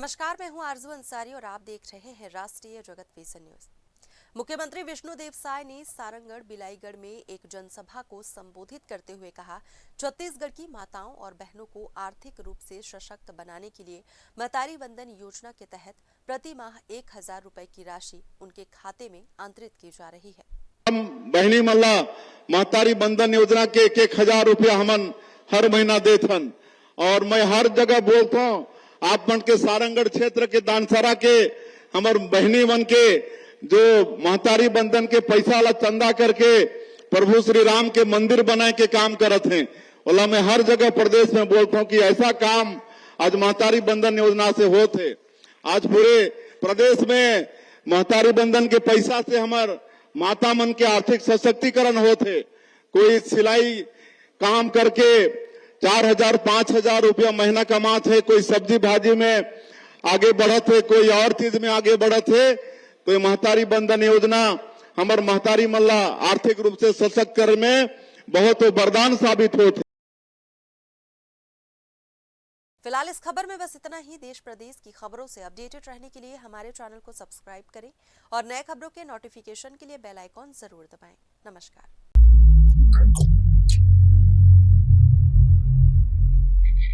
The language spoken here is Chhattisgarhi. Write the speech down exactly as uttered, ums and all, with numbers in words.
नमस्कार, मैं हूं आरजू अंसारी और आप देख रहे हैं राष्ट्रीय जगत विजन न्यूज। मुख्यमंत्री विष्णुदेव साय ने सारंगढ़ बिलाईगढ़ में एक जनसभा को संबोधित करते हुए कहा, छत्तीसगढ़ की माताओं और बहनों को आर्थिक रूप से सशक्त बनाने के लिए महतारी वंदन योजना के तहत प्रति माह एक हजार रुपए की राशि उनके खाते में अंतरित की जा रही है। हम बहिनी मन ला महतारी बंधन योजना के एक एक हजार रुपया हमन हर महीना देथन। और मैं हर जगह बोलता हूँ, आप मन के सारंगढ़ क्षेत्र के दानसरा के हमर बहिनी मन के जो महतारी बंधन के पैसा ला चंदा करके प्रभु श्री राम के मंदिर बनाए के काम करत हैं, ओला मैं हर जगह प्रदेश में बोलता हूँ कि ऐसा काम आज महतारी बंधन योजना से होत है। आज पूरे प्रदेश में महतारी बंधन के पैसा से हमर माता मन के आर्थिक सशक्तिकरण होत है। कोई सिलाई काम करके चार हजार पाँच हजार रुपया महीना कमात है, कोई सब्जी भाजी में आगे बढ़त है, कोई और चीज में आगे बढ़त है। तो ये महतारी बंधन योजना हमर महतारी मन ला आर्थिक रूप से सशक्त करे में बहुत वरदान साबित होत है। फिलहाल इस खबर में बस इतना ही। देश प्रदेश की खबरों से अपडेटेड रहने के लिए हमारे चैनल को सब्सक्राइब करें और नए खबरों के नोटिफिकेशन के लिए बेल आइकॉन जरूर दबाएं। नमस्कार।